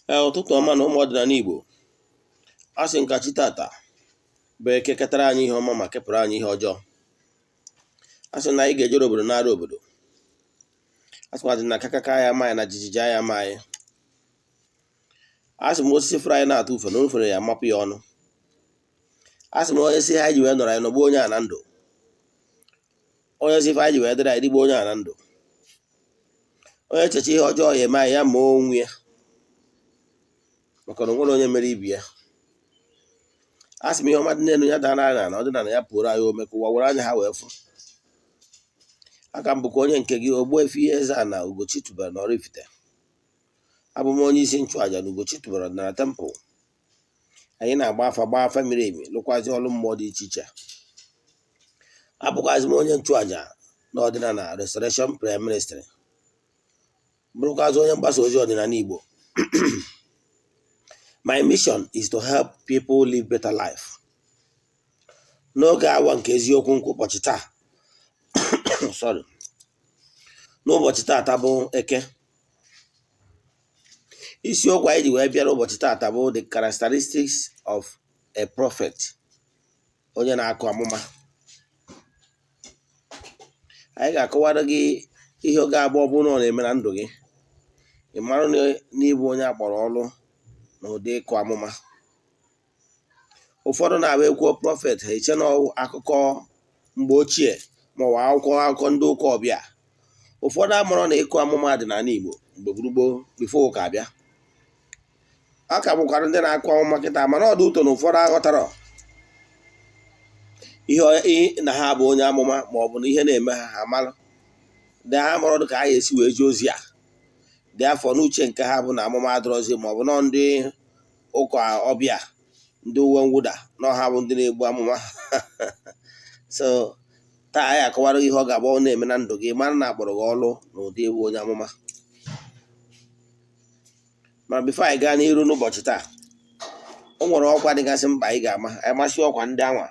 Ee, ụtụtụ ọma na ụmụ ọdịnala Igbo. A sị nka chi tata bụ Eke ketara anyị ihe ọma ma kepụrụ anyị ihe ọjọọ. A sị na anyị ga-ejere obodo nara obodo. A sịkwadị na kakaka ya ama anyị na jijiji ya ama anyị. A sị m osisi fụrụ anyị na-atụ ufe na ofere ya amapụ ya ọnụ. A sị m onye si ha ji wee nọrọ anyị nọgbuo onye a na ndụ. Onye si ife anyị ji wee dịrị anyị dịgbuo onye a na ndụ. Onye echeche ihe ọjọọ ya eme anyị ya ma onwe ya, maka na onwere onye mere ibi ya. A sị m ihe ọma dị n'elu ya dara anyị na ọdịnala ya pụrụ anyị ome ka ụwa were anya ha wee fụ. Aka m bụkwa onye nke gị, Ogbuefi Eze-Ana Ugochi tubelu na Oraifite. Abụ m onye isi nchụaja na Ugochi tubelu ọdịnala temple. Anyị na-agba afa, gbaa afa miri emi, lụkwazi ọrụ mmụọ dị iche iche. Abụkwazi m onye nchụaja na ọdịnala Restoration Prayer Ministry, bụrụkwazị onye mgbasa ozi ọdịnala Igbo. My mission is to help people live better life. N'oge awa nke eziokwu nke ụbọchị taa, sorry, n'ụbọchị taata bụ Eke, isiokwu anyị ji wee bịa n'ụbọchị taata bụ the characteristics of a prophet, onye na-akụ amụma. Anyị ga-akọwara gị ihe ọ ga-abụ ọ bụrụ na ọ na-eme na ndụ gị, ị mara n'ịbụ onye akpọrọ ọrụ na ụdị ịkụ amụma. Ụfọdụ na-abụ ekwuo prophet, ha eche na akụkọ mgbe ochie maọbụ akwụkwọ akụkọ ndị ụka ọbịa. Ụfọdụ amụrụ na ịkụ amụma dị n'ala Igbo mgbe gburugburu before ụka abịa. A ka bụkwara ndị na-akụ amụma kịta, mana ọ dị ụtọ na ụfọdụ aghọtara ihe na ha bụ onye amụma, ma ọ bụ na ihe na-eme ha, ha mara dị ha mụrụ ka ha ga-esi wee jee ozi a dị afọ n'uche nke ha bụ na amụma adọrọzi, ma ọ bụ nọ ndị ụka ọbịa, ndị uwe mwụda na ọha bụ ndị na-egbu amụma. So taa anyị akọwara gị ihe ọ ga-abụ ọ na-eme na ndụ gị, mara na akpọrọ gị ọrụ na ụdị ewu onye amụma. Ma before anyị gaa n'iru n'ụbọchị taa, o nwere ọkwa dịgasị mkpa anyị ga-ama. Anyị masị ọkwa ndị anwa,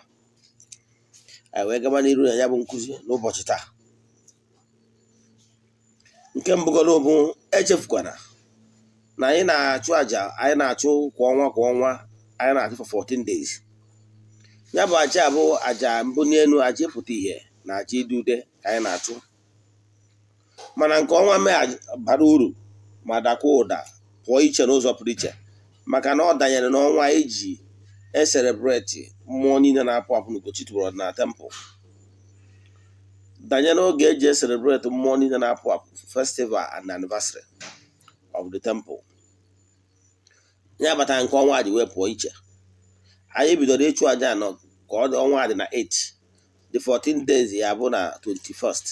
anyị wee gaba n'iru na ya bụ nkụzi n'ụbọchị taa. Nke mbụgoro bụ, echefukwana na anyị na-achụ àjà anyị na-achụ kwa ọnwa kwa ọnwa. Anyị na-achụ for 14 days. Ya bụ àjà bụ àjà mbụ n'elu, àjà ịpụta ìhè na àjà ịdị ude ka anyị na-achụ. Mana nke ọnwa mee bara uru ma dakwa ụda pụọ iche n'ụzọ pụrụ iche, maka na ọ danyere n'ọnwa anyị ji e-celebrate mmụọ niile na-apụ apụ n'Ugochi tubelu ọdịnala temple, danye n'oge eji e-celebrate mmụọ niile na-apụ apụ festival and anniversary of the temple. Ya batara nke ọnwa ji wee pụọ iche. Anyị bidoro ịchụ aja anọ ka ọ dị ọnwa dị na 8, the 14 days ya bụ na 21st.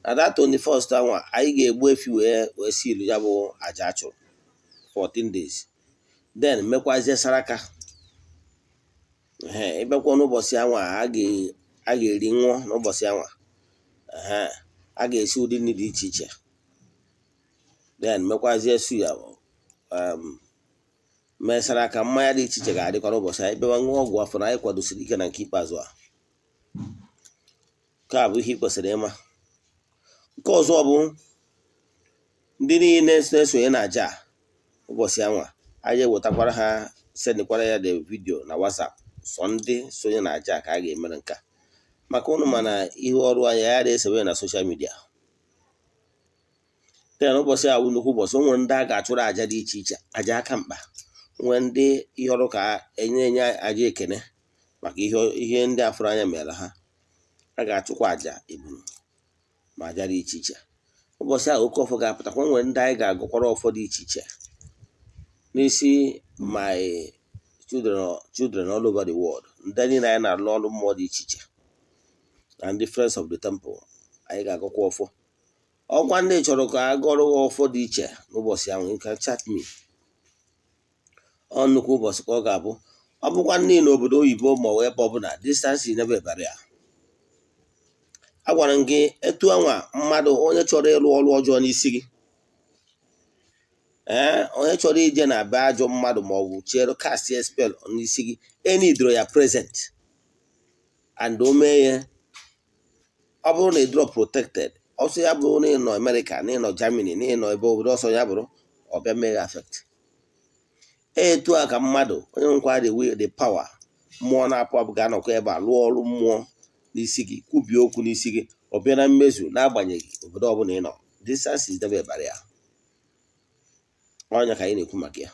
Na that 21st anwa, anyị ga-egbu efi wee si ilu ya bụ aja achụrụ 14 days, then mekwazie saraka. Ee, ịbịakwa n'ụbọchị anwa, a ga-eri nwụọ n'ụbọchị anwa. Ee, a ga-esi ụdị nri dị iche iche, then mekwazie suya, mee saraka, mmanya dị iche iche ga-adịkwa n'ụbọchị anyị bịawa ṅụọ ọgwụ afọ na anyị kwadosiri ike na nke ikpeazụ a. Nke a bụ ihe ị kwesịrị ịma. Nke ọzọ bụ, ndị niile na-esonye na aja a ụbọchị anwa, anyị ewetakwara ha, sendịkwara ya the video na WhatsApp. Sọ ndị sonye na aja ka a ga-emere nke a maka ụnụ, mana ihe ọrụ anyị ya na-esewe na social media. Then ụbọchị a bụ nnukwu ụbọchị. O nwere ndị a ga-achụrụ aja dị iche iche, aja aka mkpa, nwee ndị ihe ọrụ ka enye enye aja ekene maka ihe ndị afụrụ anya mere ha. A ga-achụkwa aja ebunu ma aja dị iche iche ụbọchị ahụ. Oke ọfọ ga-apụtakwa. Nwere ndị anyị ga-agụkwara ọfọ dị iche iche n'isi my children all over the world, ndị niile anyị na-alụ ọrụ mmụọ dị iche iche na ndị friends of the temple. Anyị ga-agụkwa ọfọ. Ọkwa ndị chọrọ ka a gọrọ ọfọ dị iche n'ụbọchị ahụ, you can chat me. Ọ nnukwu ụbọchị ka ọ ga-abụ. Ọ bụkwa ndị n'obodo oyibo ma ọ bụ ebe ọbụla, distance is never a barrier. Agwara m gị etu anwa mmadụ onye chọrọ ịrụ ọrụ ọjọọ n'isi gị, ee, onye chọrọ ije na be ajọ mmadụ ma ọ bụ chere cast spell n'isi gị, enidro ya present and o mee ya. Ọ bụrụ na ị dịrọ protected, ọsọ ya bụrụ na ị nọ Amerịka, na ị nọ Germany, na ị nọ ebe obodo ọsọ ya bụrụ, ọ bịa mee ya affect. Etu a ka mmadụ onye nkwa the way, the power mmụọ na-apụ apụ ga-anọkọ ebe a lụọ ọrụ mmụọ n'isi gị, kwubie okwu n'isi gị, ọ bịa na mmezu n'agbanyeghị obodo ọbụla ị nọ. Distance is never a barrier. Ọnya ka anyị na-ekwu maka ya.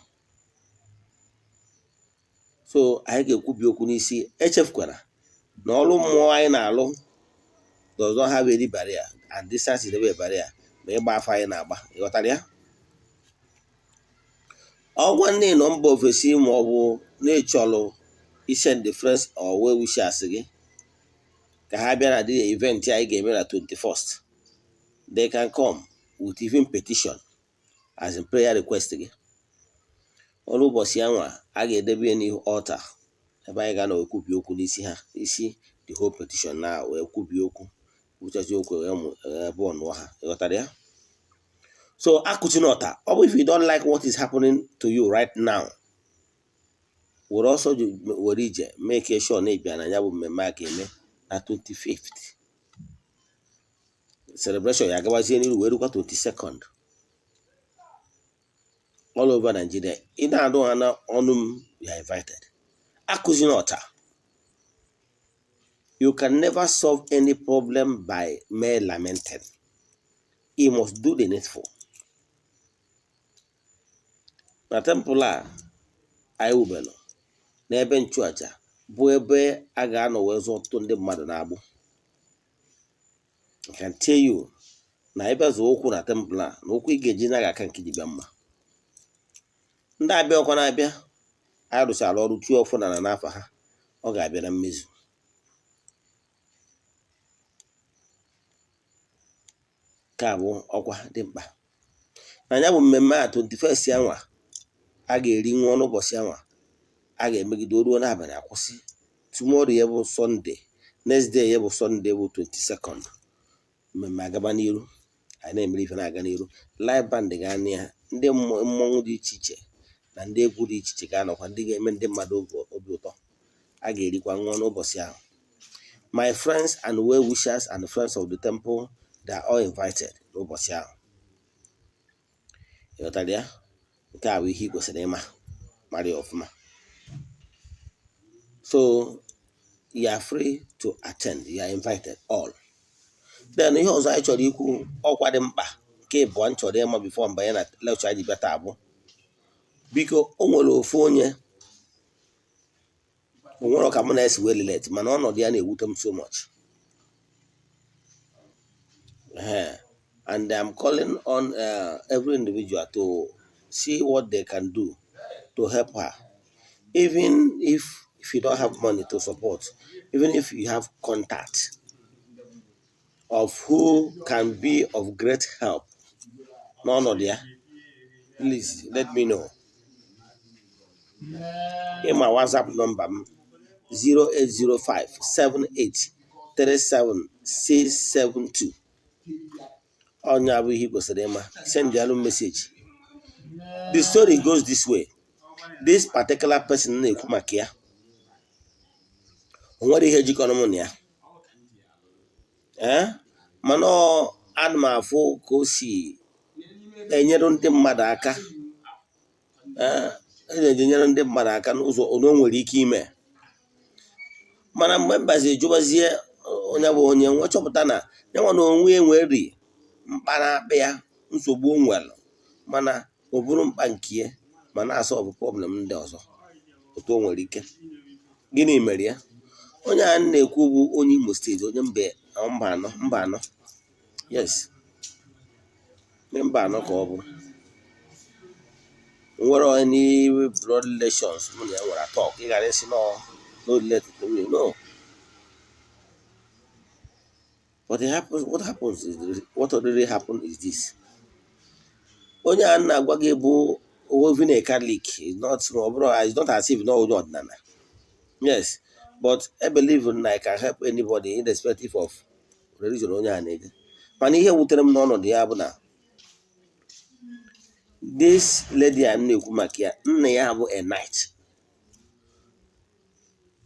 So anyị ga-ekwubi okwu n'isi. Echefukwara na ọrụ mmụọ anyị na-alụ does not have any barrier, and distance is never a barrier. Ma ịgba afa anyị na-agba, ịghọtara ya? Ọgwa ndị nọ mba ofesi ma ọ bụ na-ịchọrọ isend the friends or well wishers gị ka ha bịa na the event anyị ga-eme na 21st, they can come with even petition, as in prayer request gị. Ọrụ ụbọchị anwa a ga-edebe ya n'ihu altar ebe anyị ga-anọ wee kwubie okwu n'isi ha, isi the whole petition na wee kwubie okwu, kwuchazi okwu wee mụ ebe ọ nụọ ha. Ịghọtara ya? So akụchi n'ọta ọ bụ if you don't like what is happening to you right now, were ọsọ were ije make sure na ị bịa na ya bụ mmemme a ga-eme na 25th. Celebration ya agabazie n'iru wee rukwa 22nd all over Nigeria. Ị na-adụ ha na ọnụ m, you are invited. Akụzi n'ọta, you can never solve any problem by mere lamenting. You must do the needful. Na temple a anyị wubelu n'ebe nchụaja bụ ebe a ga-anọ wee zụọ ọtụtụ ndị mmadụ na-agbụ. I can tell you na ebe zụọ ụkwụ na temple a na ụkwụ ị ga-eji na aka nke ji bịa mma. Ndị abịa ọkwa na-abịa, anyị rụchara ọrụ tuo ọfụ na n'afa ha, ọ ga-abịa na mmezu. Nke a bụ ọkwa dị mkpa na ya bụ mmemme a. 21st anwa a ga-eri nwa n'ụbọchị anwa a ga-emegide ruo n'abalị akwụsị. Tomorrow ya bụ Sunday, next day ya bụ Sunday bụ 22nd, mmemme agaba n'iru. Anyị na-emere ife na-aga n'iru. Live band ga-anị ya, ndị mmọnwụ dị iche iche na ndị egwu dị iche iche ga-anọkwa, ndị ga-eme ndị mmadụ obi ụtọ. A ga-erikwa nwa n'ụbọchị ahụ. My friends and well wishers and friends of the temple, they are all invited n'ụbọchị ahụ. Ịghọtara ya? Nke a bụ ihe ị kwesịrị ịma mara ya ọfụma. So you are free to attend, you are invited all. Then ihe ọzọ anyị chọrọ ikwu, ọkwa dị mkpa nke ịbụọ m chọrọ ịma before mbanye na lecture anyị ji bịa taa bụ, biko, o nwere ofu onye o nwere ka mụ na-esi wee relate, mana ọnọdụ ya na-ewute m so much. And I'm calling on every individual to see what they can do to help her. Even if you don't have money to support, even if you have contact of who can be of great help n'ọnọdụ ya, please let me know. Ịma WhatsApp nọmba m, 0805 78 37 672. Ọnya bụ ihe ị kwesịrị ịma. Send alụ message. The story goes this way: this particular person na-ekwu maka ya, o nwere ihe jikọrọ mụ na ya, ee, mana ọ ana m afụ ka o si enyere ndị mmadụ aka, ee, enyere ndị mmadụ aka n'ụzọ onye o nwere ike ime. Mana mgbe m bazi jụbazie onye bụ onye nwe, chọpụta na ya nwa na onwe ya nwere mkpa na-akpa ya, nsogbu o nwere, mana ọ bụrụ mkpa nke ya ma na-asolve problem ndị ọzọ otu o nwere ike. Gịnị mere ya? Onye a na-ekwu bụ onye Imo Steeti, onye mba Mba Anọ, mba anọ, yes, onye mba anọ ka ọ bụ. Nwere any blood relations mụ na ya nwere atọ ka ị ghara ịsị no, no related to me, no. But it happens, what happens is, what already happened is this: onye a na-agwa gị bụ even a Catholic is not, ọ bụrụ, it's not as if na onye ọdịnala, yes, but I believe na I can help anybody irrespective of religion onye a na-eje. Mana ihe wutere m n'ọnọdụ ya bụ na this lady a m na-ekwu maka ya, nna ya bụ a knight,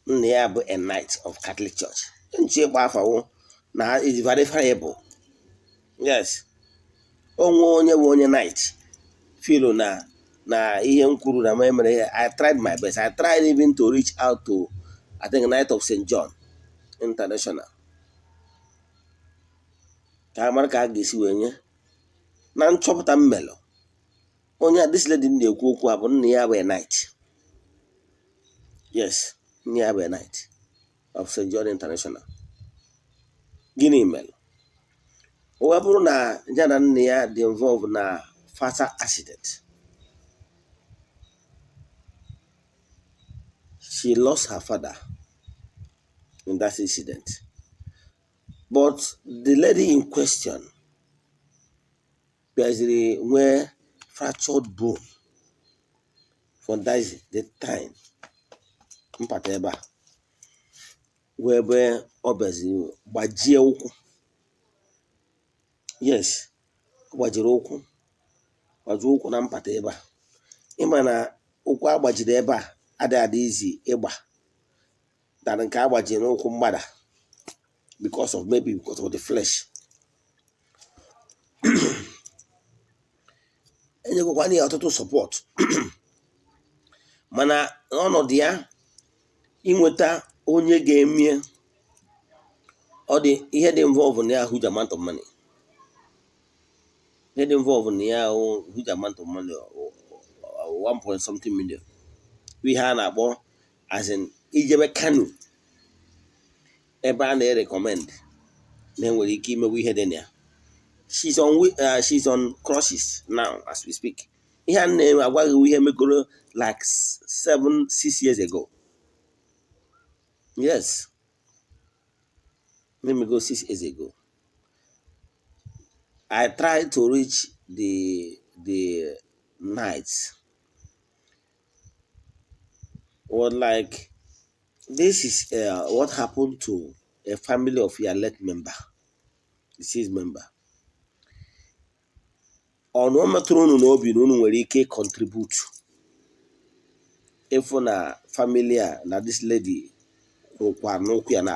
nna ya bụ a knight of Catholic Church. Nchi ịgba afawo na is verifiable, yes. Onwe onye bụ onye knight feel na Na ihe m kwuru na m emere ihe, I tried my best. I tried even to reach out to, I think, Knight of St. John International, ka a mara ka a ga-esi wee nye. Na nchọpụta m melụ, onye a, this lady m na-ekwu okwu a, bụ nna ya bụ a knight. Yes, nna ya bụ a knight of St. John International. Gịnị mere o wee bụrụ na ya na nna ya dị involved na fatal accident? She lost her father in that incident, but the lady in question bịaziri nwee fractured bone from that the time mpata ebe a wee ebe ọ bịaziri gbajie ụkwụ. Yes, ọ gbajiri ụkwụ, gbajie ụkwụ na mpata ebe a. Ịma na ụkwụ agbajiri ebe a adịghị adị izi ịgba than nke agbajiri n'ụkwụ mgbada, because of, maybe because of the flesh. Enyegokwana ya ọtụtụ support, mana ọnọdụ ya, inweta onye ga-emie ọ dị, ihe dị involve na ya, huge amount of money. Ihe dị involve na ya huge amount of money, one point something million, bụ ihe a na-akpọ, as in, ijebe Kano ebe a na-erecommend na enwere ike imewe ihe dị na ya. She's on crutches now as we speak. Ihe a na-eme agwaghị ihe megoro like 7, 6 years ago. Yes, let me go, 6 years ago. I tried to reach the knights, was like, this is what happened to a family of your late member, deceased member. Ọnụ o metụrụ unu n'obi na unu nwere ike contribute ịfụ na family a na this lady kwụkwa n'ụkwụ ya na.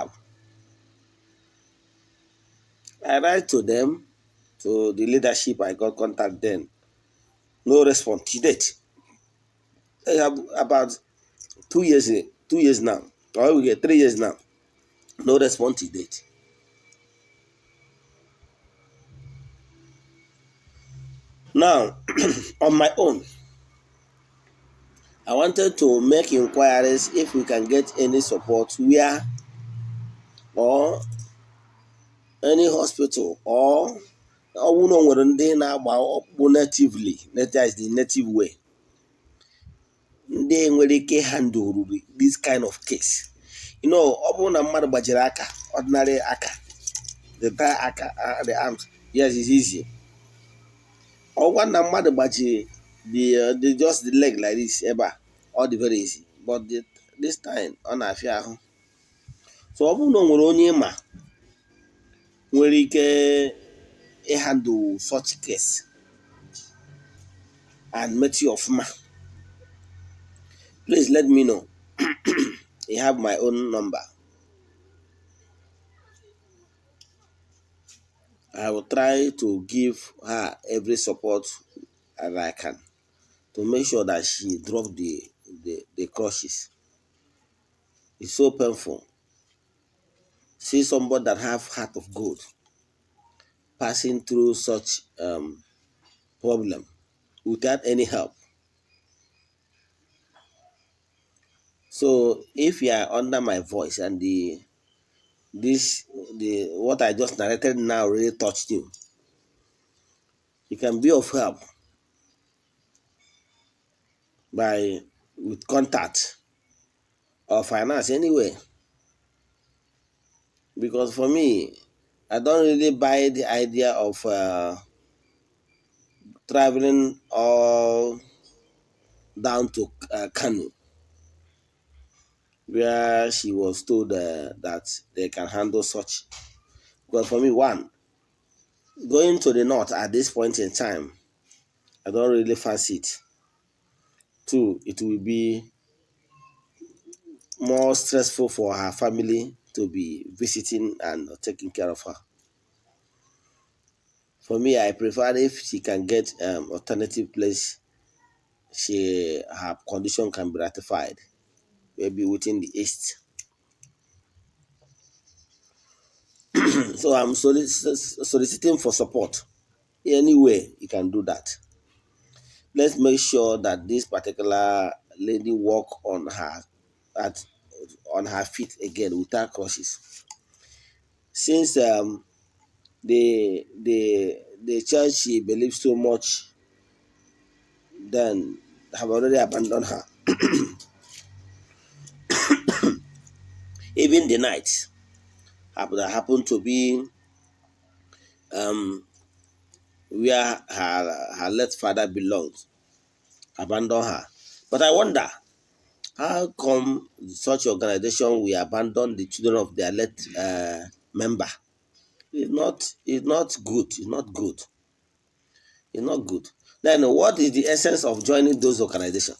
I write to them, to the leadership. I got contact then, no response to date. I have about 2 years, 2 years now, or we get 3 years now, no response to date. Now, on my own, I wanted to make inquiries if we can get any support where, or any hospital, or ọ bụrụ na o nwere ndị na-agba ọkpụkpụ natively, that is the native way, ndị nwere ike handle this kind of case. Ọ bụrụ na mmadụ gbajiri aka, ordinary aka, the entire aka, the arms, yes, it's easy. Ọgwa na mmadụ gbajiri the just the leg like this ebe a, ọ dị very easy, but this time ọ na-afịa ahụ. So ọ bụrụ na o nwere onye ịma nwere ike ịhandle such case and metụ ya ọfụma, please let me know. You have my own number. I will try to give her every support that I can to make sure that she drop the crutches. It's so painful. See somebody that have heart of gold passing through such problem without any help. So if you are under my voice and the this the what I just narrated now really touched you, you can be of help by with contact or finance anyway. Because for me, I don't really buy the idea of traveling all down to Kano, where she was told that they can handle such. Because for me, one, going to the north at this point in time, I don't really fancy it. Two, it will be more stressful for her family to be visiting and taking care of her. For me, I prefer if she can get alternative place. she her condition can be rectified, maybe within the east. So I'm soliciting for support. Any way you can do that. Let's make sure that this particular lady walk on her at on her feet again without crutches. Since the church she believes so much then have already abandoned her. Even the night that happened to be um, where her late father belonged, abandoned her. But I wonder, how come such organization will abandon the children of their late member? It's not good. It's not good. It's not good. Then what is the essence of joining those organizations?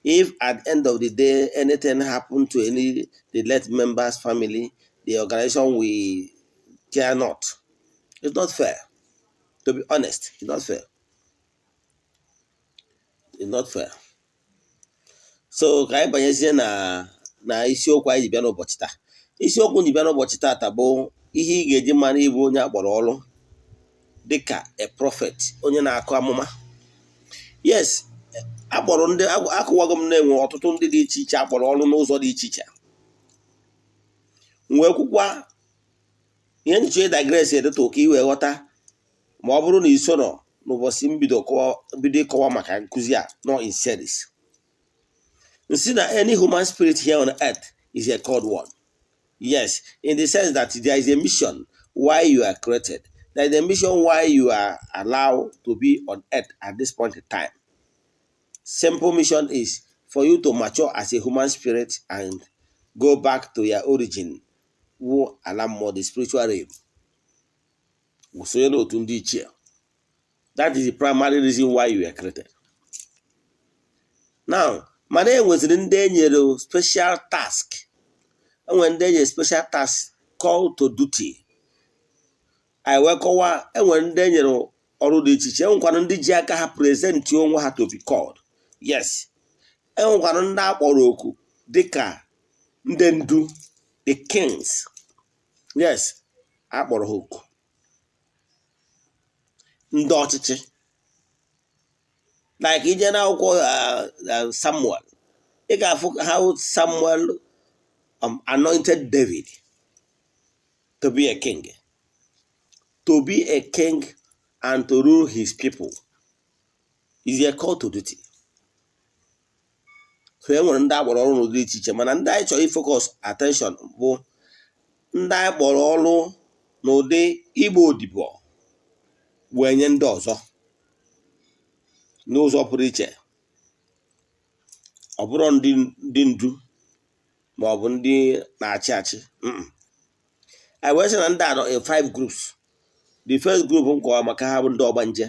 If at the end of the day anything happened to any the late member's family, the organization will care not. It's not fair. To be honest, it's not fair. It's not fair. So ka anyị banyezie na isiokwu anyị ji bịa n'ụbọchị taa. Isiokwu ji bịa n'ụbọchị taata bụ ihe ị ga-eji mara ịbụ onye akpọrọ ọrụ dịka a prophet, onye na-akụ amụma. Yes, akpọrọ ndị akụwago m na-enwe ọtụtụ ndị dị iche iche akpọrọ ọrụ n'ụzọ dị iche iche. Wee kwukwa ihe nche digress edetu ka ị wee ghọta, ma ọ bụrụ na ị soro n'ụbọchị mbido ịkọwa maka nkụzi a nọ in series. Nsi na any human spirit here on earth is a called one. Yes, in the sense that there is a mission why you are created. There is a mission why you are allowed to be on earth at this point in time. Simple mission is for you to mature as a human spirit and go back to your origin, wụ ala mmụọ, the spiritual realm. Sonye n'otu ndị ichie. That is the primary reason why you were created. Now, mana e nweziri ndị e nyere special task. Enwere ndị e nyere special task, call to duty. Anyị wee kọwaa, enwere ndị e nyere ọrụ dị iche iche, enwekwara ndị ji aka ha present onwe ha to be called. Yes, enwekwara ndị akpọrọ oku dịka ndị ndu, the kings. Yes, akpọrọ ha oku, ndị ọchịchị, like ije n'akwụkwọ Samuel, ị ga-afụ how Samuel anointed David to be a king, to be a king and to rule his people is a call to duty. So e nwere ndị akpọrọ ọrụ n'ụdị iche iche, mana ndị anyị chọrọ ifocus attention bụ ndị anyị kpọrọ ọrụ n'ụdị igba odibo wee nye ndị ọzọ n'ụzọ pụrụ iche. Ọ bụrụ ndị ndu ma ọ bụ ndị na-achị achị, anyị wee sị na ndị a nọ in five groups. The first group m kọwara maka ha bụ ndị ọgbanje,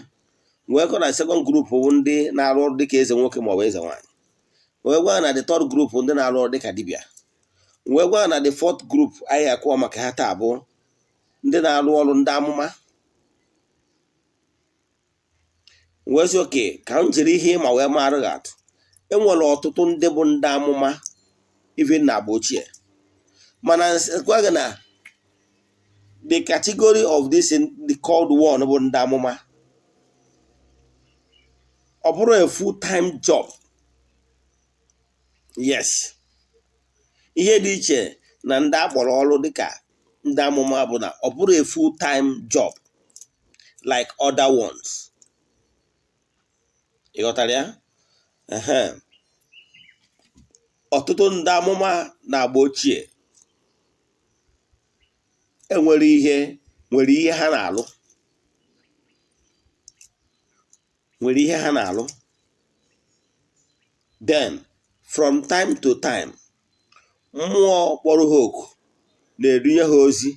wee kọ na second group bụ ndị na-arụ ọrụ dịka eze nwoke ma ọ bụ eze nwaanyị, wee gwa na the third group, ndị na-arụ ọrụ dịka dibịa, wee gwa na the fourth group anyị akọwa maka ha taa bụ ndị na-arụ ọrụ ndị amụma. Wee sị oke ka m jiri ihe ịma wee mara gị atụ, enwere ọtụtụ ndị bụ ndị amụma even na agba ochie, mana gwa gị na the category of this the called one bụ ndị amụma, ọ bụrụ a full time job. Yes, ihe dị iche na ndị akpọrọ ọrụ dịka ndị amụma bụ na ọ bụrụ a full time job like other ones. Ị ghọtara ya? Ehe. Ọtụtụ ndị amụma na agba ochie enwere ihe nwere ihe ha na-alụ, nwere ihe ha na-alụ. Then from time to time, mmụọ kpọrọ ha oku na-edunye ha ozi,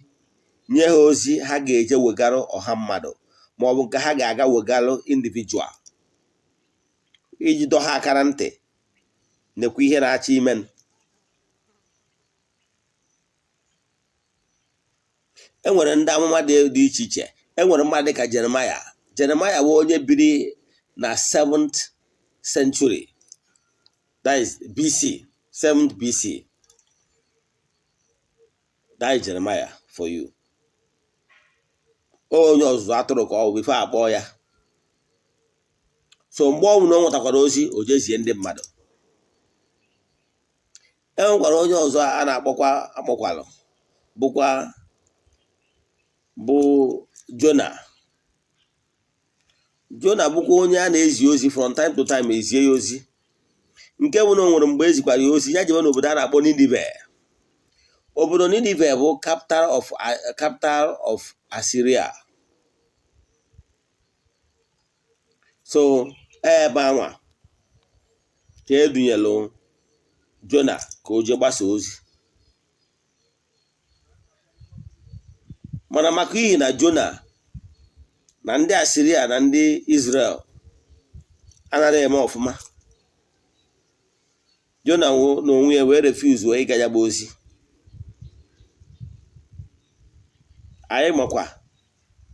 nye ha ozi ha ga-eje wegara ọha mmadụ ma ọ bụ nke ha ga-aga wegara individual iji dọ ha aka na ntị, nekwa ihe na-achọ ime. E nwere ndị amụma dị iche iche. E nwere mmadụ dịka Jeremaya. Jeremaya bụ onye biri na 7th century, that is BC, 7th BC. That is Jeremiah for you. Onye ọzụzụ atụrụ ka ọ bụ before akpọọ ya. So mgbe ọ bụla o nwetakwara ozi, o jezie ndị mmadụ. E nwekwara onye ọzọ a na-akpọkwa akpọkwalụ, bụkwa bụ Jona. Jona bụkwa onye a na-ezi ozi from time to time, ezie ya ozi, nke bụ na o nwere mgbe ezikwara ya ozi ya jebe n'obodo a na-akpọ Ninive. Obodo Ninive bụ capital of Assyria. So ebe anwa ka edunyelụ Jona ka o jee gbasa ozi. Mana maka ihi na Jona na ndị Assyria na ndị Israel anaghị eme ọfụma, Jona n'onwe ya wee refuse wee ịga ya bụ ozi. Anyị makwa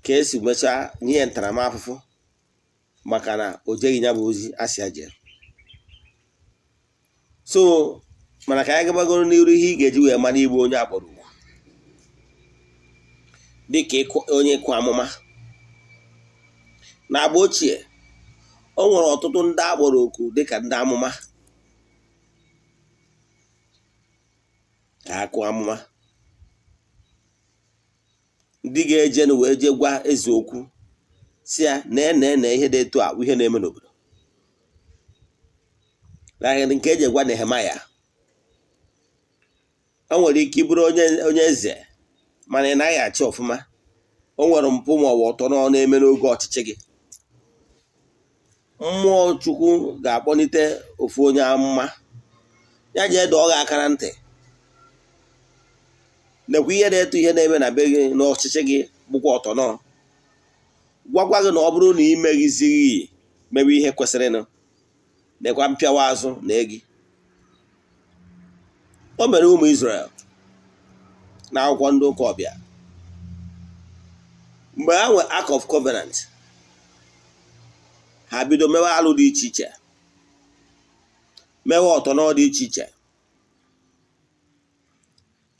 ka esi mechaa nye ya ntaramahụhụ maka na o jeghị ya bụ ozi a sị ya jee. So mana ka anyị gabagoro n'iru, ihe ị ga-eji wee mara ịbụ onye akpọrọ oku dịka onye ịkụ amụma. Na agba ochie, o nwere ọtụtụ ndị akpọrọ oku dịka ndị amụma ka ha kụọ amụma, ndị ga-eje na wee jee gwa eze okwu, si ya na na ihe dị etu a bụ ihe na-eme n'obodo. Na nke eji gwa Nehemaya, o nwere ike ịbụrụ onye eze mana ị naghị achị ọfụma. O nwere mpụ ma ọ bụ ọtọ nọ na-eme n'oge ọchịchị gị. Mmụọ Chukwu ga-akpọlite ofu onye amụma, ya jee dọọ gị aka na ntị, nekwa ihe na-etu ihe na-eme na be gị n'ọchịchị gị bụkwa ọtọ nọ, gwakwa gị na ọ bụrụ na ị meghịzighị mebe ihe kwesịrịnụ, nekwa mpịawa azụ na egi. O mere ụmụ Israel na akwụkwọ ndị ụka ọbịa mgbe ha nwe Ark of Covenant, ha bido mewe alụ dị iche iche, mewe ọtọnọ dị iche iche.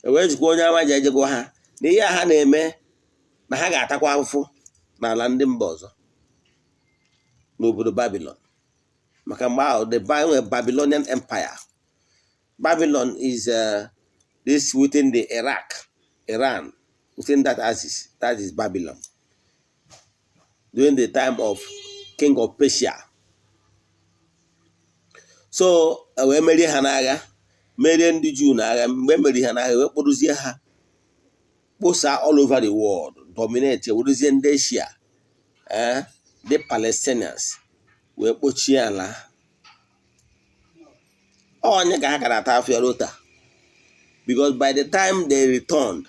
E wee jikwa onye ama ji ejegwa ha na ihe a ha na-eme na ha ga-atakwa afụfụ n'ala ndị mba ọzọ n'obodo Babylon. Maka mgbe ahụ the Babylonian Empire. Babylon is this within the Iraq, Iran, within that axis, that is Babylon. During the time of King of Persia. So wee merie ha n'agha, merie ndị Juu n'agha. Mgbe meriri ha n'agha, wee kpọrọzie ha kposa all over the world, dominate, werezie ndị Asia, the Palestinians, wee kpochie ala. Onye ka ha kara ata afọ ruo taa, because by the time they returned,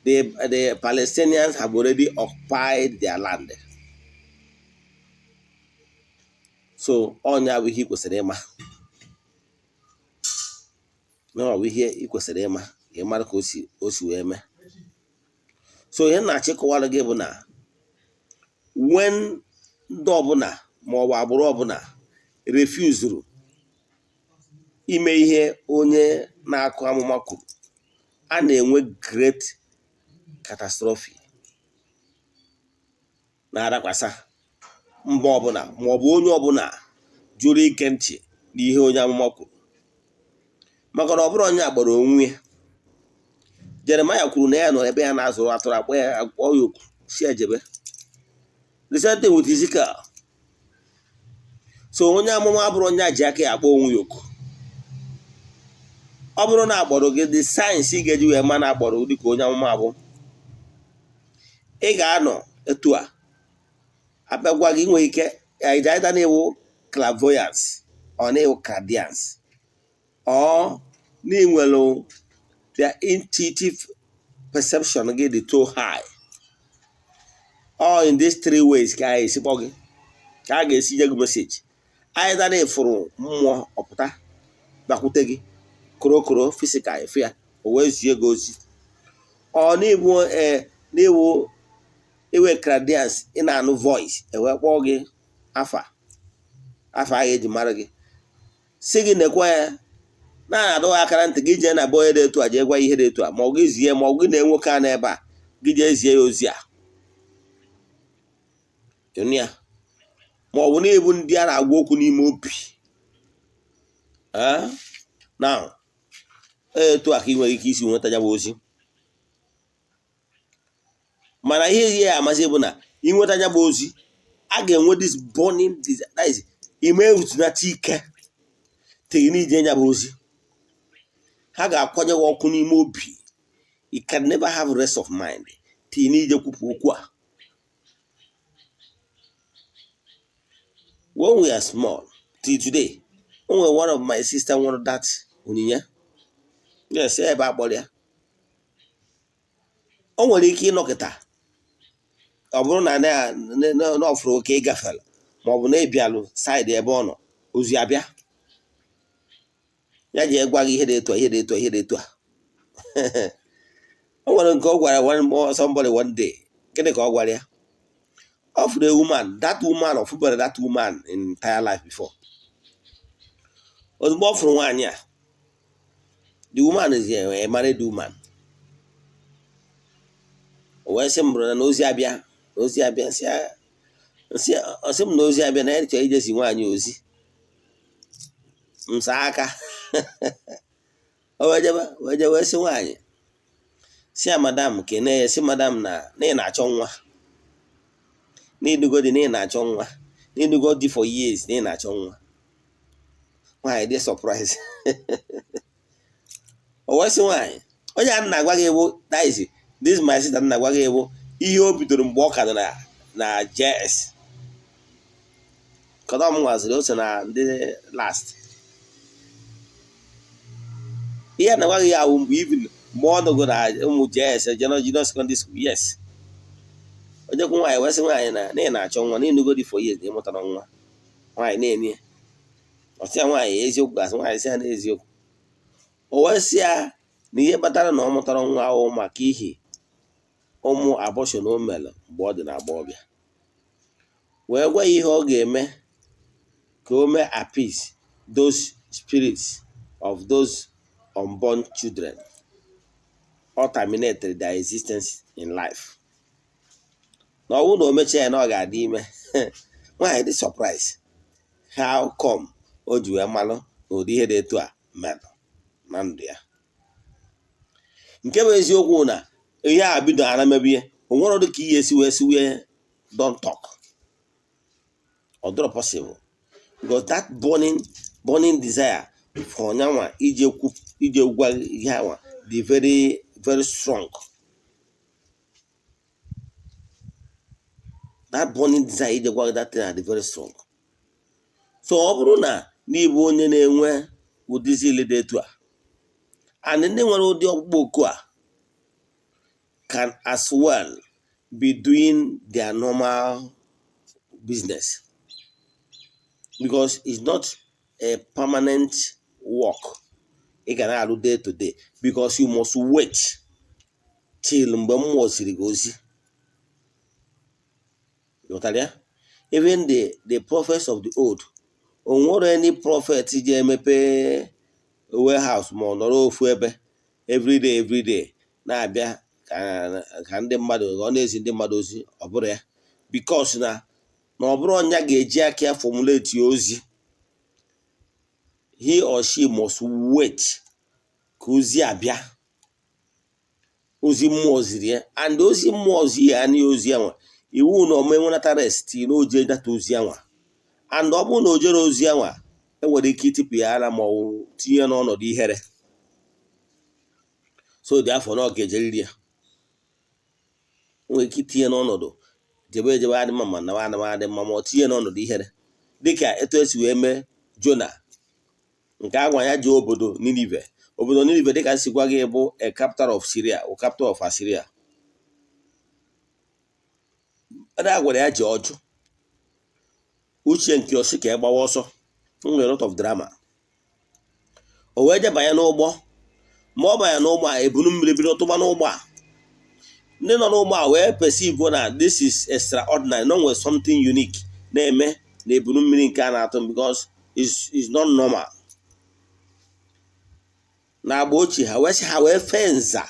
the Palestinians have already occupied their land. So onye bụ ihe ị kwesịrị ịma, ọ bụ ihe ị kwesịrị ịma ka ị mara ka o si wee mee. So ihe m na-achọ ịkọwara gị bụ na when ndị ọbụla ma ọ bụ agbụrụ ọbụla refuzuru ime ihe onye na-akụ amụma kwuru, a na-enwe great catastrophe na-adakwasa mba ọbụla ma ọ bụ onye ọbụla jụrụ ike ntị n'ihe onye amụma kwuru. Maka na ọ bụrụ onye agbara onwe ya, Jeremaya kwuru na ya nọ ebe ya na-azụrụ atụrụ, akpọ ya akpọ ya oku si ejebe. The same thing with Ezekiel. So onye amụma abụrụ onye ji aka ya akpọ onwe ya oku. Ọ bụrụ na akpọrọ gị, the signs ị ga-eji wee ma na akpọrọ gị dịka onye amụma bụ ị ga-anọ etu a abịagwa gị, nwee ike either na-ewu clairvoyance or na-ewu clairvoyance or na ị nwere the intuitive perception gị dị too high. All in these three ways ka a ga-esi kpọ gị, ka a ga-esi nye gị message. Either na ịfụrụ mmụọ ọpụta bịakwute gị korokoro physical efu ya, o wee zie gị ozi, ọ n'iwu iwe clairvoyance, ị na-anụ voice, e wee kpọọ gị afa. Afa agha eji mara gị, si gị nekwa ya, na-adọghị akara ntị gị jee na be onye dị etu a, jee gwa ihe dị etu a, ma ọ gị zie, ma ọ gị na nwoke a n'ebe a, gị jee zie ya ozi a ya, ma ọ bụ na-ebu ndị a na-agwa okwu n'ime obi. Now, etu a ka ị nwere ike isi nweta ya bụ ozi. Mana ihe ya amasị bụ na ịnweta ya bụ ozi, a ga-enwe this burning desire, ime ewutunata ike tiri n'ije ya bụ ozi. Ha ga-akwanye gị ọkụ n'ime obi. You can never have rest of mind till n'ije kwupụ okwu a. When we are small till today, o nwere one of my sister nwere that onyinye. Yes, ebe a kpọrọ ya, o nwere ike ịnọkịta, ọ bụrụ na n'ọfụrụ oke ịgafere, ma ọ bụ na ịbịalụ side ebe ọ nọ, ozi abịa, ya ji gwa gị ihe dị etu a, ihe dị etu a, ihe dị etu a. O nwere nke ọ gwara one somebody one day. Gịnị ka ọ gwara ya? Ọ fụrụ a woman, that woman, ọ fụbara that woman in entire life before. Ozugbo ọ fụrụ nwaanyị a, the woman is a married woman. O wee sị m bụrụ na ozi abịa, na ozi abịa, sị m na ozi abịa, na ya chọrọ ijesi nwaanyị ozi nsa aka. O wee jebe, wee jebe, wee sị nwaanyị, si ya madam, kene ya, si madam na ị na-achọ nwa, n'idugo di, na ị na-achọ nwa, n'idugo di for years, na ị na-achọ nwa. Nwaanyị dị surprise. O wee sị nwaanyị, onye a na-agwa gị ewu, that is this my sister na-agwa gị ewu ihe o bidoro mgbe ọ ka nọ na JS kọdọ m nwaziri, o so na ndị last. Ihe na-agwa gị ya awụ mgbe even mgbe ọ nọgo na ụmụ JS, junior secondary school. Yes, ojekwu nwaanyị wee sị nwaanyị na ị na-achọ nwa, na ịnụgo di for years, na ịmụtara nwa. Nwaanyị na-enye ọsị ya, nwaanyị, eziokwu? Gasị nwaanyị sị ya n'eziokwu. O wee sị ya na ihe kpatara na ọ mụtara nwa ahụ maka ihi ụmụ abortion o mere mgbe ọ dị na agbọghọbịa, wee gwa ya ihe ọ ga-eme ka o mee appease those spirits of those unborn children or terminated their existence in life, na ọ bụrụ na o mechaa ya, na ọ ga-adị ime. Nwaanyị dị surprise, how come o ji wee malụ na ụdị ihe dị etu a mere na ndụ ya? Nke bụ eziokwu na ihe a bido ara mebe ihe, o nwere ọdụ ka ihe esi wee si wee don't talk. Ọ dịrọ possible, because that burning desire for nyanwa ije kwu, ije gwa ihe anwa dị very very strong. That burning desire ije gwa that thing dị very strong. So ọ bụrụ na n'ịbụ onye na-enwe ụdịzi ile dị etu a, and ndị nwere ụdị ọkpụkpọ oku a can as well be doing their normal business, because it's not a permanent work ị ga na-arụ day to day, because you must wait till mgbe mmụọ ziri gị ozi. Ghọtara ya? Even the prophets of the old, o nwere any prophet ji emepe warehouse ma ọ nọrọ ofu ebe everyday everyday na-abịa ka ndị mmadụ, ọ na-ezi ndị mmadụ ozi? Ọ bụrụ ya, because na ọ bụrụ ọnya ga-eji aka ya formulate ozi, he or she must wait ka ozi abịa, ozi mmụọ ziri ya. And ozi mmụọ zi ya na ozi anwa, iwu na ome nwenata rest na oje data ozi anwa. And ọ bụrụ na o jere ozi anwa, enwere ike itipụ ya ara ma ọ bụ tinye n'ọnọdụ ihere. So dị afọ na ọ ga-ejeriri ya, nwere ike itinye n'ọnọdụ jebe ejebe adị mma, ma nawa anawa adị mma, ma ọ tinye n'ọnọdụ ihere, dịka etu esi wee mee Jona nke agwa ya ji obodo Ninive. Obodo Ninive, dịka nsi gwa gị, bụ a capital of Syria or capital of Assyria. Ebe a gwara ya ji ọjụ uche nke osi ka e gbawa ọsọ, nwere lot of drama. O wee jebanye n'ụgbọ. Ma ọ banye n'ụgbọ a, ebunu mmiri bido tụba n'ụgbọ a. Ndị nọ n'ụgbọ a wee perceive na this is extraordinary, na o nwere something unique na-eme. Na ebunu mmiri nke a na-atụ m because is not normal. Na agba ochie, ha wee sị ha wee fee nza,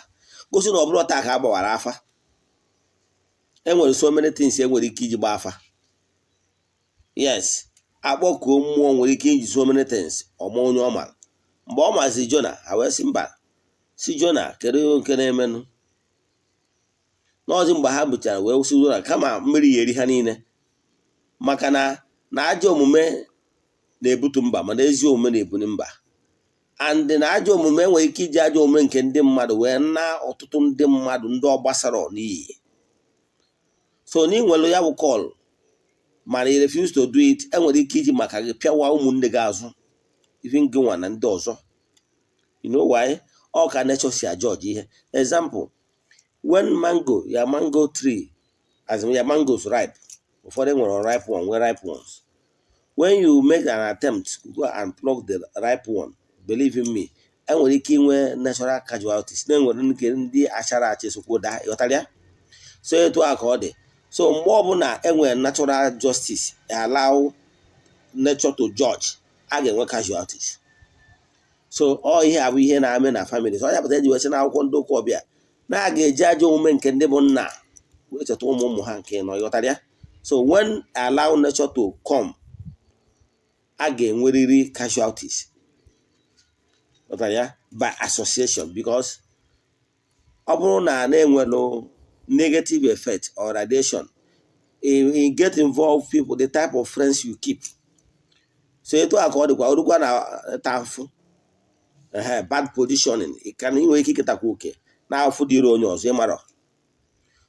gosi na ọ bụrụ taa ka a gbawara afa. Enwere so many things enwere ike iji gbaa afa. Yes, akpọkuo mmụọ nwere ike iji so many things. Ọma onye ọ mara mgbe ọ mazi Jona, ha wee sị mba, si Jona, kedu ihe nke na-emenụ n'ọzi? Mgbe ha buchara wee sị Jona, kama mmiri ya eri ha niile, maka na ajọ omume na-ebutu mba, mana ezi omume na-ebuli mba. And na ajọ omume nwere ike iji ajọ omume nke ndị mmadụ wee na ọtụtụ ndị mmadụ, ndị ọ gbasara n'iyi. So na ị nwere ya bụ call, mana i refuse to do it, enwere ike iji maka gị pịawa ụmụnne gị azụ, even gị nwa na ndị ọzọ. You know why? Ọ ka nature si ajọji ihe. Example, when mango, your mango tree, as in your mangoes ripe, ụfọdụ nwere ripe one, nwee ripe ones. When you make an attempt to go and pluck the ripe one, believe in me, enwere ike inwe natural casualties, na-enwere nke ndị achara acha esokwo daa. Ịghọtara ya? So etu a ka ọ dị. So mgbe ọbụla enwere natural justice, allow nature to judge, a ga-enwe casualties. So ọ ihe a bụ ihe na-ame na family. So ọ ya pụtara eji wee sị na akwụkwọ ndị ụka ọbịa na a ga-eji ajọ omume nke ndị bụ nna wee cheta ụmụ ụmụ ha nke nọ. Ịghọtara ya? So when allow nature to come, a ga-enwerịrị casualties. Ghọtara ya? By association, because ọ bụrụ na na-enwelu negative effect or radiation, you get involved people, the type of friends you keep. So etu a ka ọ dịkwa orukwa na ta afụ ehe bad positioning ka na ị nwere ike iketakwa oke na afụ dịrị onye ọzọ ịmarọ.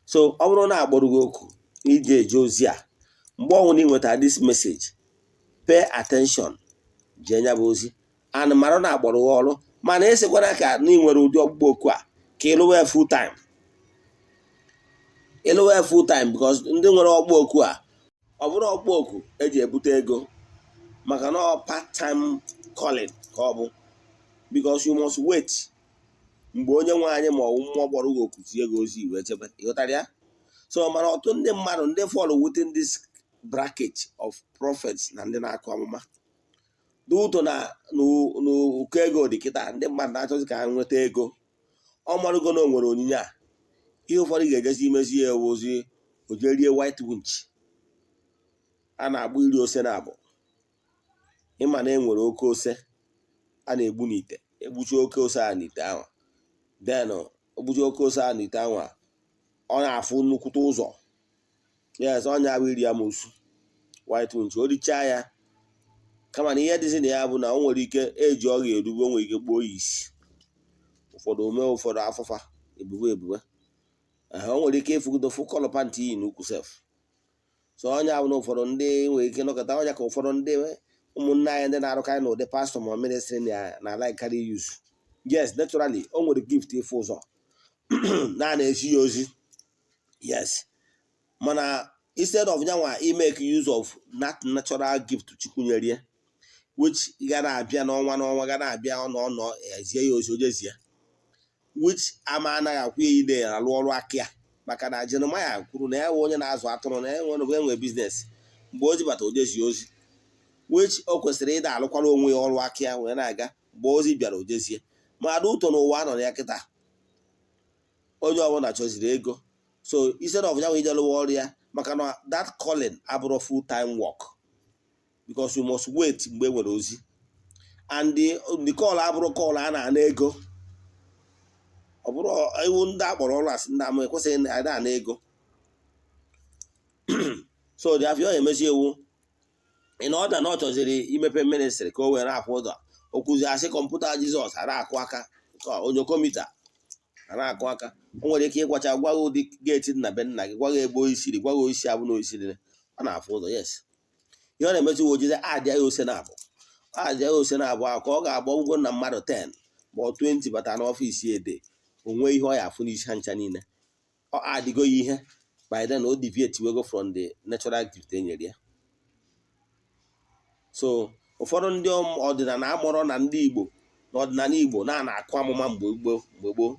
So ọ bụrụ na akpọrọ gị oku ije eje ozi a, mgbe ọbụla ị nwetara this message, pay attention, jee nya bụ ozi and mara na akpọrọ gị ọrụ. Mana esikwana ka na ị nwere ụdị ọkpụkpọ oku a ka ịlụwa ya full time, ịlụwa ya full time, because ndị nwere ọkpụ oku a, ọ bụrụ ọkpụ oku eji ebute ego, maka na ọ part time calling ka ọ bụ, because you must wait mgbe onye nwe anyị ma ọ bụ mmụọ kpọrọ gị oku tie gị ozi wee chebe. Ịghọtara ya? So mana ọtụtụ ndị mmadụ ndị fall within this bracket of prophets na ndị na-akụ amụma dị ụtọ na n'ụkọ ego dị kịta, ndị mmadụ na-achọzi ka ha nweta ego. Ọ marụgo na o nwere onyinye a, ihe ụfọdụ ga-ejezi imezi ya ewu ozi, o jee rie white winch a na-agba iri ose na abụ. Ịma na e nwere oke ose a na-egbu n'ite, egbuchi oke ose a n'ite ahụ, then ogbuchi oke ose a n'ite ahụ, ọ na-afụ nnukwute ụzọ. Yes, ọnya bụ iri amosu white winch. O richaa ya, kama na ihe dịzị na ya bụ na o nwere ike eji ọ ga-erube, o nwere ike gbuo ya isi ụfọdụ, ome ụfọdụ afụfa ebube ebube. O nwere ike ịfụgido fụ colour pant iyi n'ukwu sef. So onye ahụ na ụfọdụ ndị nwere ike nọkọta ọnya ka ụfọdụ ndị ụmụnne anyị ndị na-arụkarị n'ụdị pastọ ma ministry na like use. Yes, naturally o nwere gift ịfụ ụzọ na na-ezi ya ozi. Yes, mana instead of nyanwa imake use of that natural gift Chukwu nyere ya, which ga na-abịa n'ọnwa n'ọnwa, ga na-abịa ọnọ ezie ya ozi ojezie, which ama anaghị akwụ ya ide alụ ọrụ aka ya, maka na Jeremaya kwuru na ya nwe onye na-azụ atụrụ na ya nwere enwe business. Mgbe ozi bata, ojezie ozi, which o kwesịrị ịda alụkwara onwe ya ọrụ aka ya wee na-aga. Mgbe ozi bịara, ojezie. Ma ada ụtọ n'ụwa nọ na ya kịta, onye ọbụla chọziri ego. So instead of ya nwe ije lụwa ọrụ ya, maka na that calling abụrụ full time work, because you must wait mgbe e nwere ozi, and the call abụrụ call a na-ana ego. Ọ bụrụ iwu ndị akpọrọ ọrụ asị ndị ama ekwesịghị ada ana ego. So dị afọ ọ emezi ewu ị na ọda na ọ chọziri imepe ministry ka o were akwụ ụzọ okwuzi asị kọmputa Jizọs a na-akụ aka, onyokomita a na-akụ aka. O nwere ike ịgwacha gwa gị ụdị gate dị na be nna gị, gwa gị ebe oyi siri, gwa gị oisi abụ na oisi dị. Ọ na-afụ ụzọ. Yes, ihe ọ na-emezi ojizi adịa ya ose na abụ, adịa ya ose na abụọ ka ọ ga-agba ụgwọ na mmadụ 10 ma ọ 20 bata n'ọfịs ede onwe ihe ọ ya afụ n'isi ha ncha niile. Ọ adịgo ya ihe by then o deviate wego from the natural gift e nyere ya. So ụfọdụ ndị ọdịnala amụrọ na ndị Igbo na ọdịnala Igbo na na-akụ amụma mgbe gboo mgbe gboo.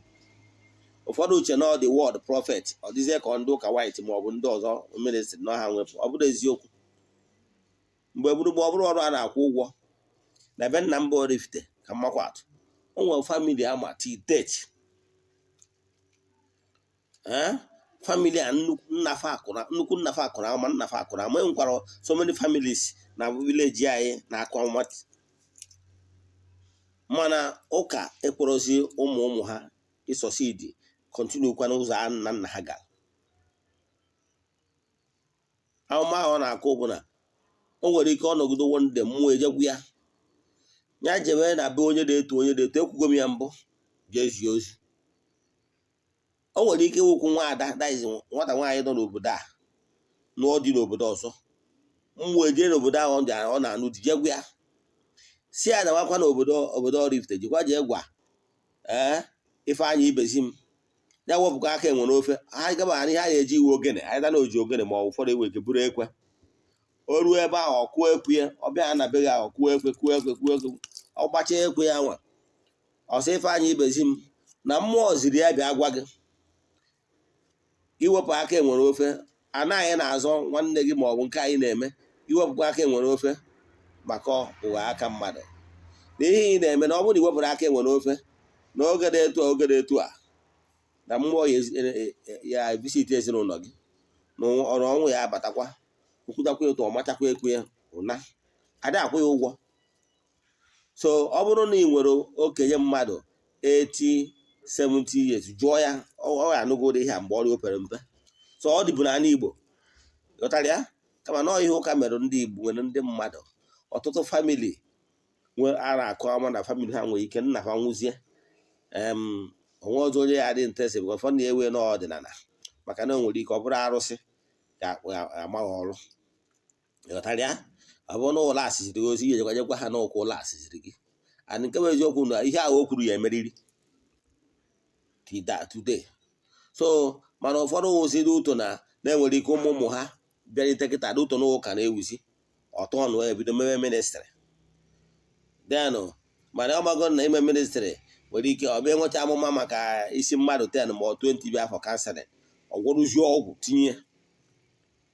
Ụfọdụ uche na ọ dị word prophet, ọ dịzie ka ndị ụka white ma ọ bụ ndị ọzọ ministry na ha nwepụ. Ọ bụrụ eziokwu. Mgbe gburugburu, ọ bụrụ ọrụ a na-akwụ ụgwọ na ebe nna mba Oraifite ka mmakwa atụ, o nwere family ama till date. Ee, family a, nnukwu nnafa akụrụ, nnukwu nnafa akụrụ ama, nnafa akụrụ ama. Enwekwara so many families na village anyị na-akụ amụma, mana ụka ekwerozi ụmụ ụmụ ha ịsọsidi continue kwa n'ụzọ a nna nna ha gara. Amụma ahụ ọ na-akụ bụ na o nwere ike ọnọgide one day, mmụọ ejegwu ya, ya jebe na be onye na-eto, onye na-eto. Ekwugo m ya mbụ, jee zie ozi. O nwere ike ịwụkwụ nwa ada, that is, nwata nwaanyị nọ n'obodo a nụọ dị n'obodo ọzọ. Mmụọ eje n'obodo ahụ ọ na-anụ di, jegwu ya, si ya nawakwa n'obodo, obodo Oraifite, jikwa jee gwa ee Ifeanyị Ibezi m ya wepụkwa aka enwe n'ofe. Ha gaba ihe a na-eji iwe ogene anyị da na oji ogene, ma ọ ụfọdụ enwe ike bụrụ ekwe. O ruo ebe ahụ, ọ kụọ ekwe ya. Ọ bịa na be gị ahụ, kụọ ekwe, kụọ ekwe, kụọ ekwe. Ọ gbachaa ekwe ya nwa, ọsọ Ifeanyị Ibezi m na mmụọ ziri ya bịa gwa gị iwepụ aka enwere ofe anaghị na-azọ nwanne gị, ma ọ bụ nke anyị na-eme, iwepụkwa aka enwere ofe maka ụgha aka mmadụ na ihe ị na-eme, na ọ bụrụ na iwepụrụ aka enwere ofe n'oge dị etu a, oge dị etu a, na mmụọ ya visit ezinụlọ gị, na ọrụ ọnwụ ya abatakwa. Okwutakwa etu ọ machakwa ekwe ya ụna ada akwụ ya ụgwọ. So ọ bụrụ na ị nwere okenye mmadụ 80, 70 years, jụọ ya, ọ ga-anụgoro ihe a mgbe ọrịa o pere mpe. So ọ dịbụ n'ala Igbo, ghọtara ya? Kama na ihe ụka mere ndị Igbo nwere ndị mmadụ, ọtụtụ family nwe a na-akụ ama na family ha nwere ike nna ha nwụzie, onwe ọzọ onye ya dị interested, because ụfọdụ na-ewe n'ọdịnala, maka na o nwere ike ọ bụrụ arụsị ga-ama ha ọrụ, ghọtara ya? Ọ bụrụ na ụlọ asịziri gị ozi, ihe jekwa jekwa ha n'ụka ụlọ asịziri gị. And nke bụ eziokwu na ihe ahụ o kwuru ya emeriri today. So mana ụfọdụ wụzi dị ụtọ na na-enwere ike ụmụ ụmụ ha bịarite kịta dị ụtọ n'ụka na-ewuzi ọtọ ọnụ ebido mewe ministry. Then mana ọ mago na ime ministry nwere ike ọ bịa nweta amụma maka isi mmadụ 10 ma ọ 20 bịa for counseling, ọ gwọrụzie ọgwụ tinye,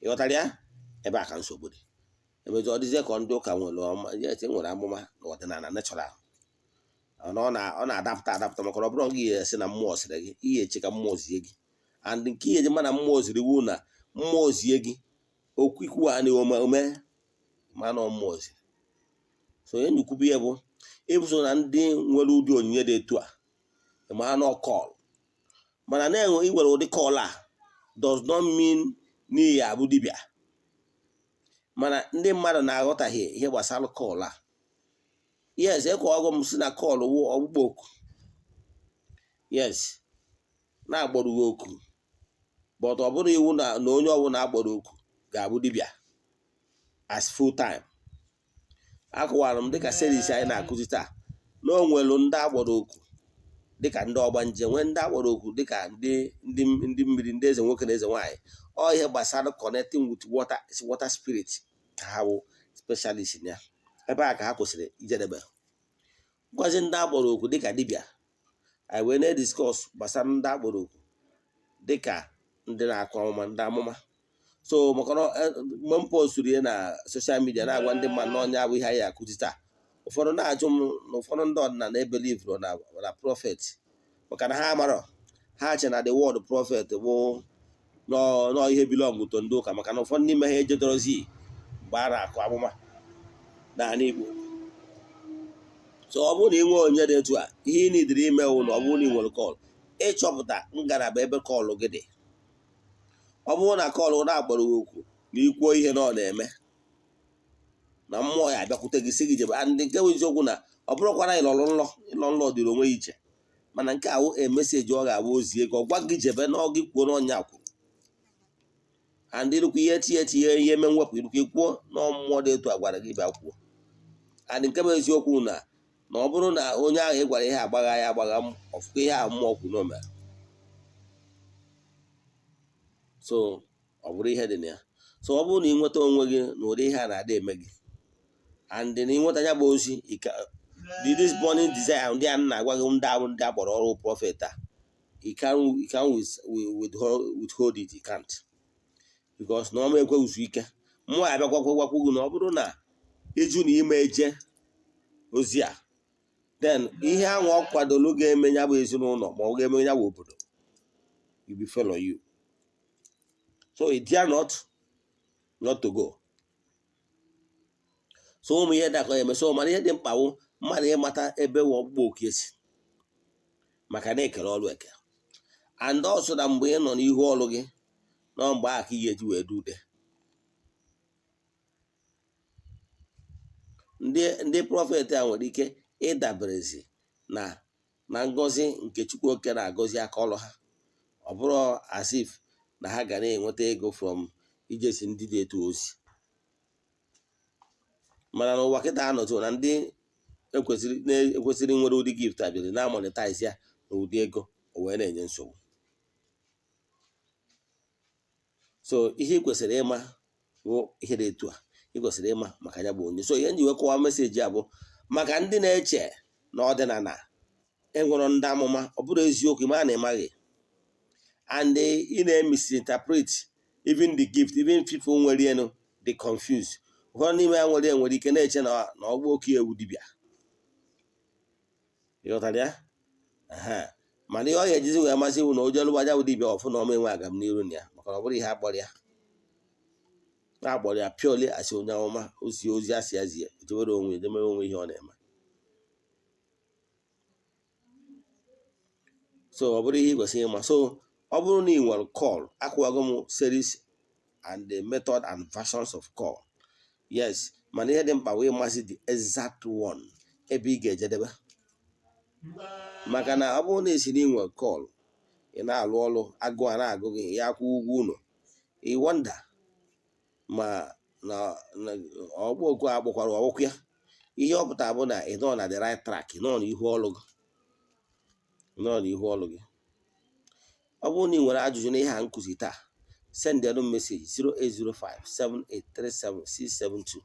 ịghọtara ya? Ebe a ka nsogbu dị. Emezi ọ dịzie ka ndị ụka nwere ọma. Yes, e nwere amụma na ọdịnala natural, ọ na-adapụta adapụta, maka na ọ bụrụ gị esi na mmụọ sịrị gị ihe eche ka mmụọ zie gị. And nke ihe eji ma na mmụọ ziri wu na mmụọ zie gị okwu ikwu a na ome ome, ma na mmụọ ziri. So onye nyekwubu ya bụ ịbụso na ndị nwere ụdị onyinye dị etu a ma na call, mana na-enwe iwere ụdị call a does not mean n'ihi abụ dibịa. Mana ndị mmadụ na-aghọtaghị ihe gbasara call a. Yes, ekọwago m si na call wụ ọkpụkpọ oku. Yes, na-agbọrọ gị oku, but ọ bụrụ iwu na onye ọbụla agbọrọ oku ga-abụ dibịa as full time. Akọwara m dịka series anyị na-akụzi taa na o nwelu ndị agbọrọ oku dịka ndị ọgbanje, nwee ndị agbọrọ oku dịka ndị mmiri, ndị eze nwoke na eze nwaanyị. Ọ ihe gbasara connecting with water, water spirit, ka ha bụ specialist na ya. Ebe a ka ha kwesịrị ijedebe. Gwazi ndị agbọrọ oku dịka dibịa, anyị wee na-ediscuss gbasara ndị agbọrọ oku dịka ndị na-akụ amụma, ndị amụma. So maka na mgbe m posturu ihe na social media na-agwa ndị mmadụ na ọnya bụ ihe anyị akụzi taa, ụfọdụ na-ajụ m na ụfọdụ ndị ọdịnala ebelieveru na prophet, maka na ha amarọ, ha che na the word prophet bụ nọọ ihe belong to ndị ụka, maka na ụfọdụ n'ime ha ejedorozi mgbe a na-akụ amụma n'ala Igbo. So ọ bụrụ na ị nwee onye dị etu a, ihe ị nidiri ime wụ na ọ bụrụ na ị nwere call, ịchọpụta ngalaba ebe call gị dị. Ọ bụrụ na call na-agbara gị okwu na ikwuo ihe na ọ na-eme na mmụọ ya abịakwute gị, sị gị jebe. Ndị nke bụ eziokwu na ọ bụrụkwa na ịlọrọ nlọ, ịlọ nlọ dịrị onwe ya iche, mana nke awụ emessage ọ ga-abụ ozie gị, ọ gwa gị jebe na ọ gị kwuo n'ọnya kwuru. And ịrụkwa ihe tinye tinye ihe eme mwepụ, ịrụkwa ikwuo na mmụọ dị etu a gwara gị bịa kwuo. And nke bụ eziokwu na ọ bụrụ na onye ahụ ị gwara ihe agbagha ya agbagha, ọfụkwa ihe ahụ mmụọ kwuru na o mere. So ọ bụrụ ihe dị na ya. So ọ bụrụ na ị nweta onwe gị na ụdị ihe a na-adị eme gị, and na ịnweta ya bụ ozi, this burning desire ndị a na-agwa gị, ndị ahụ ndị akpọrọ ọrụ prophet a, you can withhold it, you can't, because na ọma ekweghịzu ike mmụọ ya abịakwakwa gwakwu gị na ọ bụrụ na Ịjụ na ime eje ozi a, then ihe ahụ ọ kwadolu ga-eme ya bụ ezinụlọ ma ọ ga-eme ya bụ obodo will be follow you. So it dare not to go. So ụmụ ihe dakọ eme. So mana ihe dị mkpa wụ mmadụ ịmata ebe wụ ọkpụkpọ oku esi, maka na ekere ọrụ eke. And also na mgbe ị nọ n'ihu ọrụ gị nọ, mgbe ahụ ka ị ga-eji wee du ude. Ndị prophet a nwere ike ịdaberezi na ngọzi nke Chukwu oke na-agọzi aka ọrụ ha. Ọ bụrụ as if na ha ga na-enweta ego from ijesi ndị dị etu ozi. Mana n'ụwa kịta anọtụ na ndị ekwesịrị nwere ụdị gift a bịara na monetize ya na ụdị ego, o wee na-enye nsogbu. So ihe ị kwesịrị ịma bụ ihe dị etu a ị kwesịrị ịma maka ya bụ onye. So ihe nji wee kọwaa message a bụ maka ndị na-eche na ọdịnala enwero ndị amụma. Ọ bụrụ eziokwu, ma na ịmaghị and ị na-emisinterpret even the gift. Even people nwere enu dị confused. Ụfọdụ n'ime ya nwere ike na-eche na ọgbụ oke ewu dibịa, ịghọtara ya? Mana ihe ọ ga-ejizi wee masị iwu na oje lụgbaja bụ dibịa ọfụ na ọma enwe agam n'iru na ya, maka na ọ bụrụ ihe akpọrọ ya, na-akpọrọ ya purely asị onye amụma ozi ozi asị ya zie, ejewere onwe edemere onwe ihe ọ na-eme. So ọ bụrụ ihe ị kwesịrị ịma. So ọ bụrụ na ị nwere call, akwụwago m series and the method and versions of call, yes. Mana ihe dị mkpa wee masị the exact one ebe ị ga-ejedebe, maka na ọ bụrụ na esi na ị nwere call, ị na-alụ ọrụ, agụụ a na-agụ gị, ya akwụ ụgwọ ụlọ, ị wonder ma na ọgbọ oku a gbakwara ọkwụ ya. Ihe ọ pụtara bụ na ị nọ na the right track, ị nọ n'ihu ọrụ gị, nọ n'ihu ọrụ gị. Ọ bụrụ na ị nwere ajụjụ n'ihe a nkụzi taa, send them message 08057837672.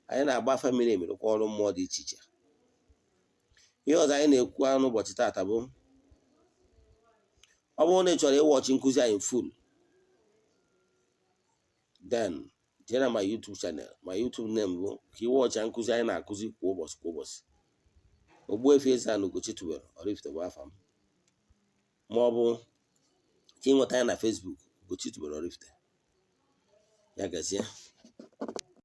Anyị na-agba afa miri emi, rụkwa ọrụ mmụọ dị iche iche. Ihe ọzọ anyị na-ekwu n'ụbọchị taata bụ, ọ bụrụ na ị chọrọ ịwatch nkụzi anyị full, then jee na my YouTube channel. My YouTube name bụ ka ị watch nkụzi anyị na-akụzi kwa ụbọchị kwa ụbọchị. Ogbuefi Eze-Ana Ugochi tubelu Oraifite bụ afa m, ma ọ bụ ka ị nweta anyị na Facebook, Ugochi tubelu Oraifite. Ya gazie.